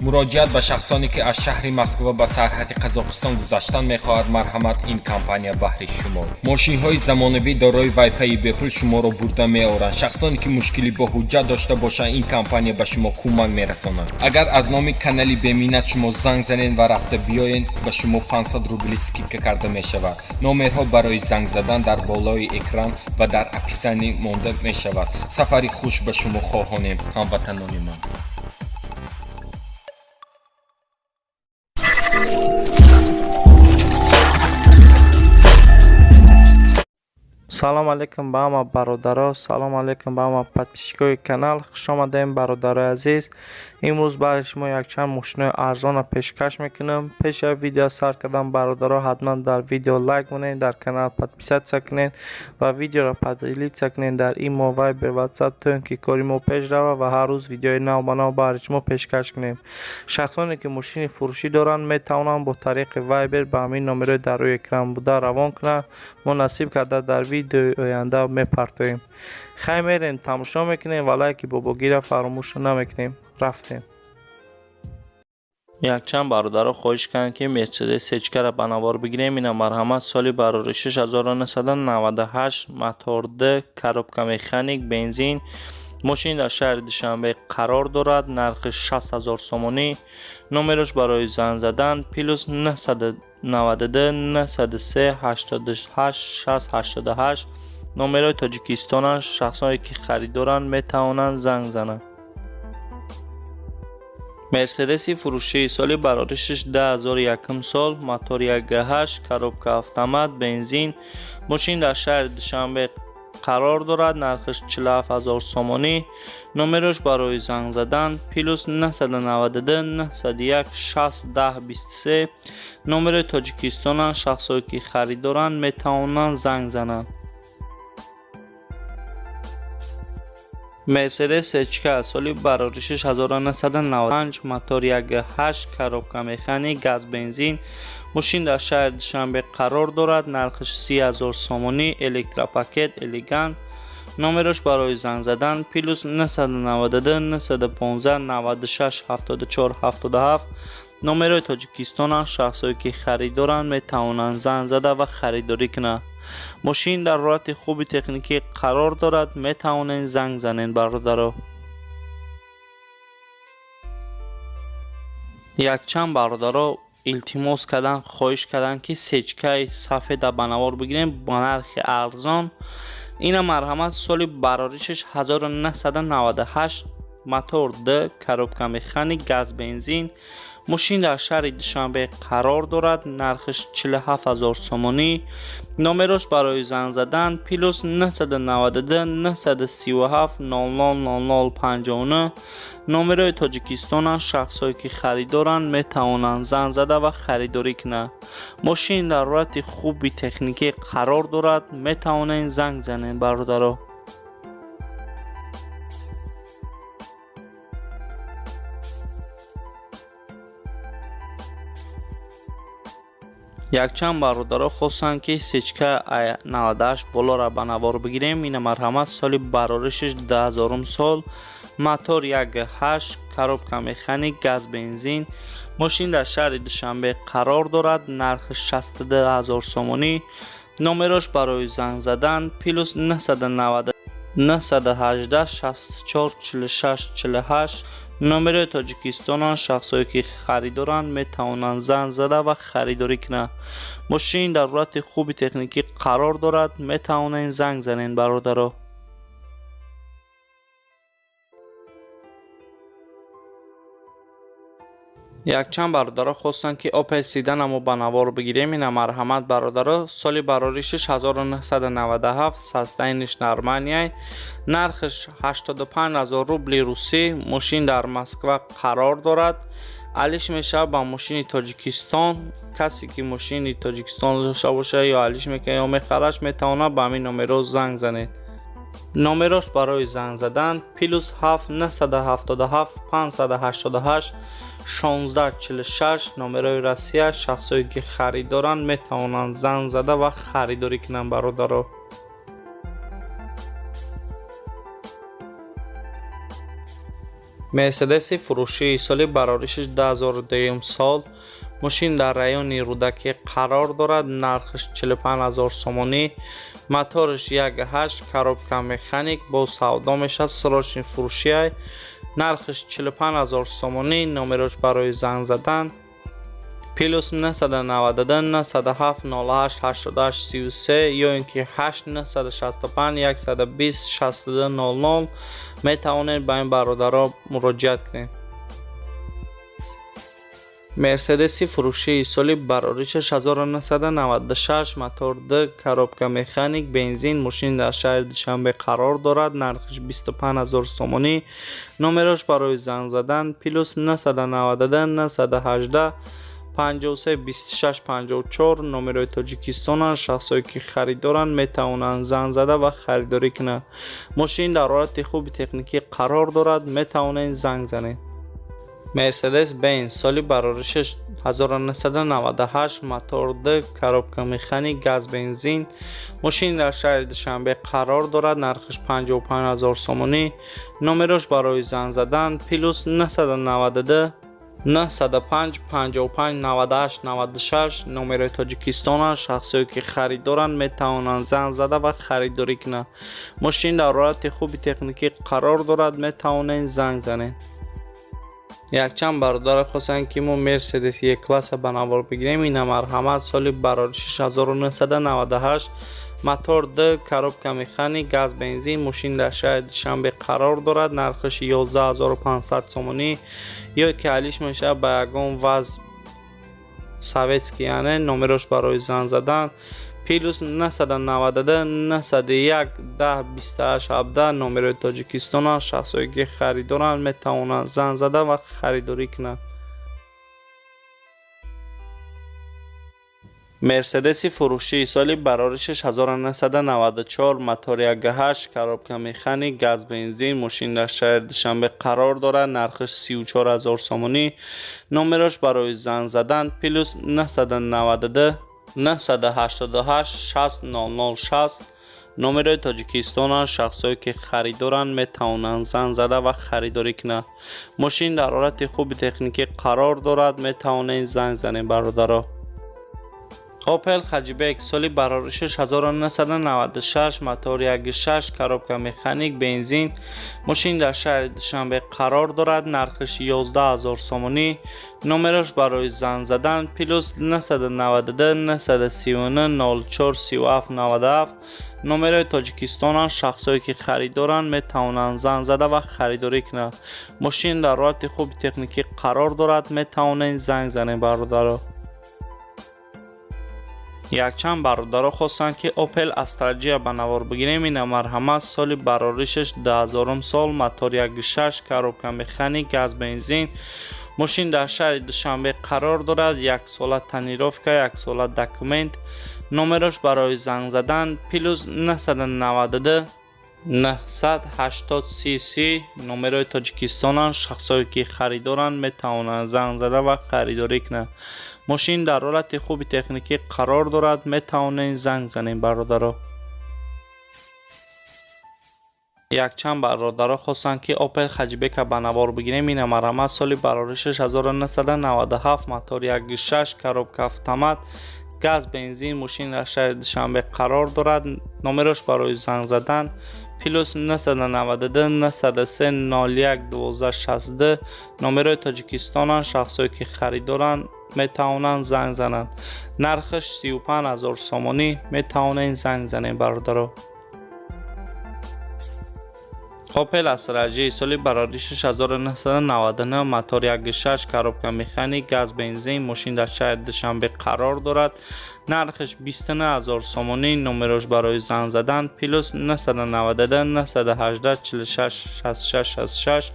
Муроҷиат ба шахсоне, ки аз шаҳри Москва ба сарҳади Қазоқистон гузаштан мехоҳад. Марҳамат, ин компания баҳри шумо. Мошинҳои замонавӣ дорои вайфайи бепул шуморо бурда меоранд. Шахсоне, ки мушкилӣ бо ҳуҷҷат дошта бошанд, ин компания ба шумо кӯмак мерасонад. Агар аз номи канали Беминнат шумо занг занед ва рафта биёед, ба шумо 500 рубли скидка карда мешавад. Номерҳо барои занг задан дар болои экран ва дар описание монда мешавад. Сафари хуш ба шумо хоҳонем, ҳамватанони ман. Салом алейкум ба ҳама бародаро, салом алейкум ба ҳама подписчикои канал. Хушомадем, бародарои азиз. Имрӯз барои шумо якчанд мошинои арзонро пешкаш мекунам. Пеш аз видео сар кардан, бародаро, ҳатман дар видео лайк монед, дар канал подписаться кунед ва видеоро поделиться кунед дар имо, вайбер, ватсап, то ин ки кори мо пеш равад ва ҳар рӯз видеои нав ба нав баҳри шумо пешкаш кунем. Шахсоне, ки мошини фурӯшӣ доранд, метавонанд бо тариқи вайбер ба ҳамин номерҳои дар рӯи экран буда равон кунанд. Мо насиб карда дар видеои оянда мепартоем. Хай, мерем, тамошо мекунем ва лайки бобогира фаромӯш намекунем. Рафтем. Якчанд бародаро хоҳиш карданд, ки Мерседес сечкаро ба навор бигирем. Ина, марҳамат, соли бароришиш 1998, мотор д, коробка механик, бензин. Мошин дар шаҳри Душанбе қарор дорад, нархи 60 000 сомонӣ. Номерош барои занг задан плюс 992 903 88 60 88, номерои Тоҷикистонанд. Шахсоне, ки харидоранд, метавонанд занг зананд. Мерседеси фурӯшии соли бароришиш 2001 сол, мотор 1.8, коробка автомат, бензин. Мошин дар шаҳри Душанбе қарор дорад, нархаш 47 000 сомонӣ. Номерош барои занг задан плюс 992 901 60 10 23, номерои Тоҷикистонанд. Шахсое, ки харидоранд, метавонанд занг зананд. Мерседес сечка соли бароришиш 1995, мотор 1.8, коробка механик, газ, бензин. Мошин дар шаҳри Душанбе қарор дорад, нархаш 30 000 сомонӣ, электропакет, элегант. Номерош барои занг задан плюс 992 915 96 74 77, номерои Тоҷикистонанд. Шахсое, ки харидоранд, метавонанд занг зада ва харидорӣ кунанд. Мошин дар ҳолати хуби техникӣ қарор дорад, метавонед занг занед, бародаро. Якчанд бародаро илтимос карданд, хоҳиш карданд, ки сечкаи сафеда ба навор бигирем ба нархи арзон. Ина, марҳамат, соли бароришаш 1998, мотор д, коробка механик, газ, бензин. Мошин дар шаҳри Душанбе қарор дорад, нархаш 47 000 сомонӣ. Номерош барои занг задан плюс 992 937 00 00 59, номерои Тоҷикистонанд. Шахсое, ки харидоранд, метавонанд занг зада ва харидорӣ кунанд. Мошин дар ҳолати хуби техникӣ қарор дорад, метавонед занг занед, бародаро. Якчанд бародаро хостанд, ки сечка 98 болоро ба навор бигирем. Ина, марҳамат, соли бароришиш 2000 сол, мотор 1.8, коробка механик, газ, бензин. Мошин дар шаҳри Душанбе қарор дорад, нархи 62 000 сомонӣ. Номерош барои занг задан плюс 990 918 64 46 48, номерои Тоҷикистонанд. Шахсое, ки харидоранд, метавонанд занг зада ва харидорӣ кунанд. Мошин дар ҳолати хуби техникӣ қарор дорад, метавонед занг занед, бародаро. Якчанд бародаро хостанд, ки Опел Седанамо ба навор бигирем. Ина, марҳамат, бародаро, соли бароришиш 1997, состояниш нормальный, нархаш 85 000 рубли русӣ. Мошин дар Москва қарор дорад, алиш мешавад ба мошини Тоҷикистон. Касе, ки мошини Тоҷикистон дошта бошад, ё алиш мекунад, ё мехараш, метавонад ба ҳамин номерҳо занг занед. Номерош барои занг задан плюс 7 977 588 16 46, номерои Россия. Шахсое, ки харидоранд, метавонанд занг зада ва харидорӣ кунанд, бародаро. Мерседеси фурӯшии соли бароришиш 2002 сол, мошин дар райони Рӯдакӣ қарор дорад, нархаш 45 000 сомонӣ, мотораш 1,8, коробка механик, бо савдо мешавад, срочный фурӯшиай, нархаш 45 000 сомонӣ. Номерош барои занг задан: плюс 992 907 08 88 33 ё ин ки 8 965 120 62 00. Метавонед ба ин бародаро муроҷиат кунед. Мерседеси фурӯшии соли бароришаш 1996, мотор д, коробка механик, бензин, мошин дар шаҳри Душанбе қарор дорад, нархаш 25 000 сомонӣ. Номерош барои занг задан: плюс 992 918 53 26 54, номерои Тоҷикистонанд. Шахсое ки харидоранд, метавонанд занг зада ва харидорӣ кунанд. Мошин дар ҳолати хуби техникӣ қарор дорад, метавонед занг занед. Мерседес Бенз соли бароришаш 1998, мотор д, коробка механик, газ, бензин, мошин дар шаҳри Душанбе қарор дорад, нархаш 55 000 сомонӣ. Номерош барои занг задан: плюс 992 905 55 98 96, номерои Тоҷикистонанд. Шахсое ки харидоранд, метавонанд занг зада ва харидорӣ кунанд. Мошин дар ҳолати хуби техникӣ қарор дорад, метавонед занг занед. Якчанд бародаро хостанд, ки мо Мерседес Е класса ба навор бигирем. Ина, марҳамат, соли бароришиш 1998, мотор д, коробка механик, газ, бензин, мошин дар шаҳри Душанбе қарор дорад, нархаш 11 500 сомонӣ ё ки алиш мешавад ба ягон ВАЗ советский, яъне. Номерош барои занг задан: плюс 992 901 10 28 17, номерои Тоҷикистонанд. Шахсое ки харидоранд, метавонанд занг зада ва харидорӣ кунанд. Мерседеси фурӯшии соли бароришаш 1994, мотор 1,8, коробка механик, газ, бензин, мошин дар шаҳри Душанбе қарор дорад, нархаш 34 000 сомонӣ. Номерош барои занг задан: плюс 992 988 60 00 60, номерои Тоҷикистонанд. Шахсое ки харидоранд, метавонанд занг зада ва харидорӣ кунанд. Мошин дар ҳолати хуби техникӣ қарор дорад, метавонед занг занед, бародаро. Опел Хэтчбек соли бароришаш 1996, мотор 1,6, коробка механик, бензин, мошин дар шаҳри Душанбе қарор дорад, нархаш 11 000 сомонӣ. Номерош барои занг задан: плюс 992 939 04 37 97, номерои Тоҷикистонанд. Шахсое ки харидоранд, метавонанд занг зада ва харидорӣ кунанд. Мошин дар ҳолати хуби техникӣ қарор дорад, метавонед занг занед, бародаро. Якчанд бародаро хостанд, ки Опел Астра Ҷия ба навор бигирем. Ина, марҳамат, соли бароришаш 2000 сол, мотор 1,6, коробка механик, газ, бензин, мошин дар шаҳри Душанбе қарор дорад, яксола тонировка, яксола документ. Номерош барои занг задан: плюс 992 980 30, номерои Тоҷикистонанд. Шахсое ки харидоранд, метавонанд занг зада ва харидорӣ кунанд. Мошин дар ҳолати хуби техникӣ қарор дорад, метавонед занг занед, бародаро. Якчанд бародаро хостанд, ки Опел Хэтчбека ба навор бигирем. Ина, марҳамат, соли бароришаш 1997, мотор 1,6, коробка автомат, газ, бензин, мошин дар шаҳри Душанбе қарор дорад. Номерош барои занг задан: плюс 992 903 01 12 62, номерои Тоҷикистонанд. Шахсое ки харидоранд, метавонанд занг зананд. Нархаш 35 000 сомонӣ, метавонед занг занед, бародаро. Опел Астра Ҷи соли бароришаш 1999, мотор 1,6, коробка механик, газ, бензин, мошин дар шаҳри Душанбе қарор дорад, нархаш 29 000 сомонӣ. Номерош барои занг задан: плюс 992 918 46 66 66,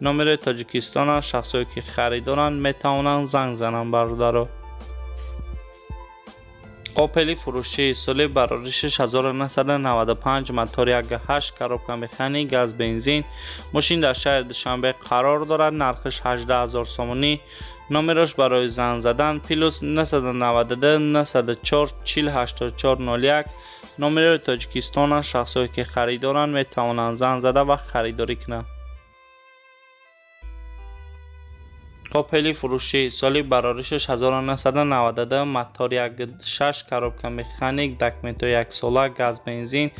номерои Тоҷикистонанд. Шахсое ки харидоранд, метавонанд занг зананд, бародаро. Опели фурӯшӣ соли бароришаш 1995, мотор 1,8, коробка механик, газ, бензин, мошин дар шаҳри Душанбе қарор дорад, нархаш 18 000 сомонӣ. Номерош барои занг задан: плюс 992 904 40 84 01, номерои Тоҷикистонанд. Шахсое ки харидоранд, метавонанд занг зада ва харидорӣ кунанд. Опели фурӯшӣ, соли бароришаш 1992, мотор 1.6, коробка механик, документҳои яксола, газ, бензин.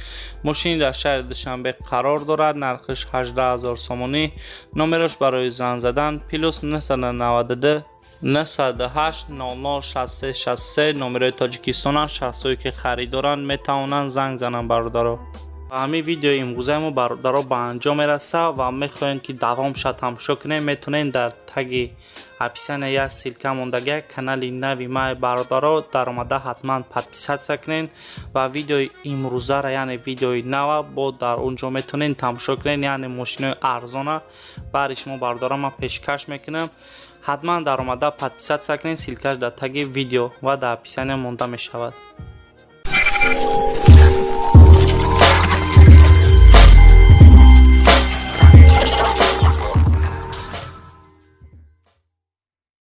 Мошини дар шаҳри Душанбе қарор дорад, нархиш 18 000 сомонӣ. Номерош барои занг задан +992 908 00 63 63, номерои Тоҷикистонанд. Шахсое ки харидоранд, метавонанд занг зананд, бародаро. Ва ҳамин видеои имрӯзаи мо, бародаро, ба анҷом мерасад ва мехоҳем, ки давомша тамошо кунем, метавонем дар таги описания як ссылка мондагия, канали нави май, бародаро, даромада ҳатман подписаться кунед ва видеои имрӯзара, яъне видеои нава, бо дар он ҷо метавонед тамошо кунед, яъне мошинои арзона баъди шумо, бародаро, ман пешкаш мекунам. Ҳатман даромада подписаться кунед, ссылкаш дар таги видео ва дар описания монда мешавад.